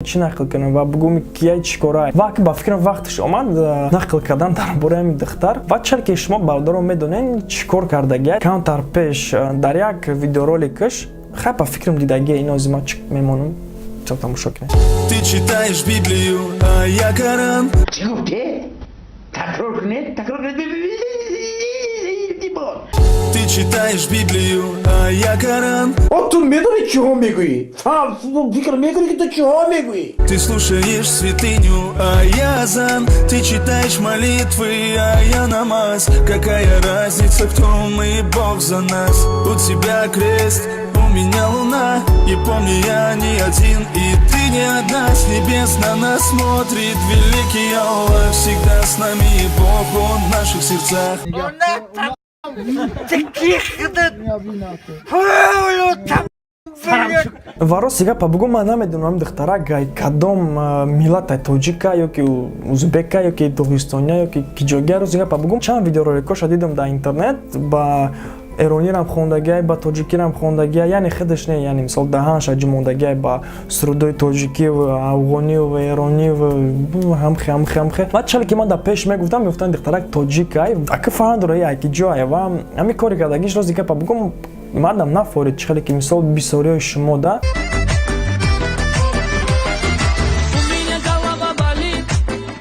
Чӣ нақл кунам ва бугум, ки яй чӣ кора? Ва ба фикрам, вақташ омад нақл кардан дар бораи ҳамин духтар. Ва чаро ки шумо, бародарон, медонед, чӣ кор кардагия. Камтар пеш дар як видеороликаш, хай, ба фикрам, дидагия. Инози ма чӣ мемонам, тамошо кунед. Ты читаешь Библию, а я Коран. Чӣ гуфте? Такрор кунед, такрор кунед. Ты читаешь Библию, а я Коран. О, ту медонӣ, чиҳо мегӯӣ? Фикр мекунӣ, ки ту чиҳо мегӯӣ? Ты слушаешь святыню, а я азан. Ты читаешь молитвы, а я намаз. Какая разница, кто мы, Бог за нас. У тебя крест, у меня луна. И помни, я не один, и ты не одна. С небес на нас смотрит великий Аллах. Всегда с нами Бог, Он в наших сердцах. Ту ки худат? Ва рости гапа бугум, ман намедонам, духтара гай кадом миллата: тоҷика ё ки узбека, ё ки доғистония, ё ки киҷогия. Рости гапа бугум, чанд видеороликоша дидам дар интернет, ба эронирам хондагиай, ба тоҷикирам хондагиай, яъне худаш не, яъне мисол даҳанша ҷумондагиай ба сурудои тоҷикиву афғониву эрониву ҳамхе, ҳамхе, ҳамхе. Ва чале ки ман дар пеш мегуфтам, мегуфтам, духтарак тоҷикай, ака фарҳанг дора, ай ки ҷоай. Ва ҳамин кори кардагиш, рости гапа бугум, мадам нафорид, чӣ хеле ки мисол бисёриҳои шумо да.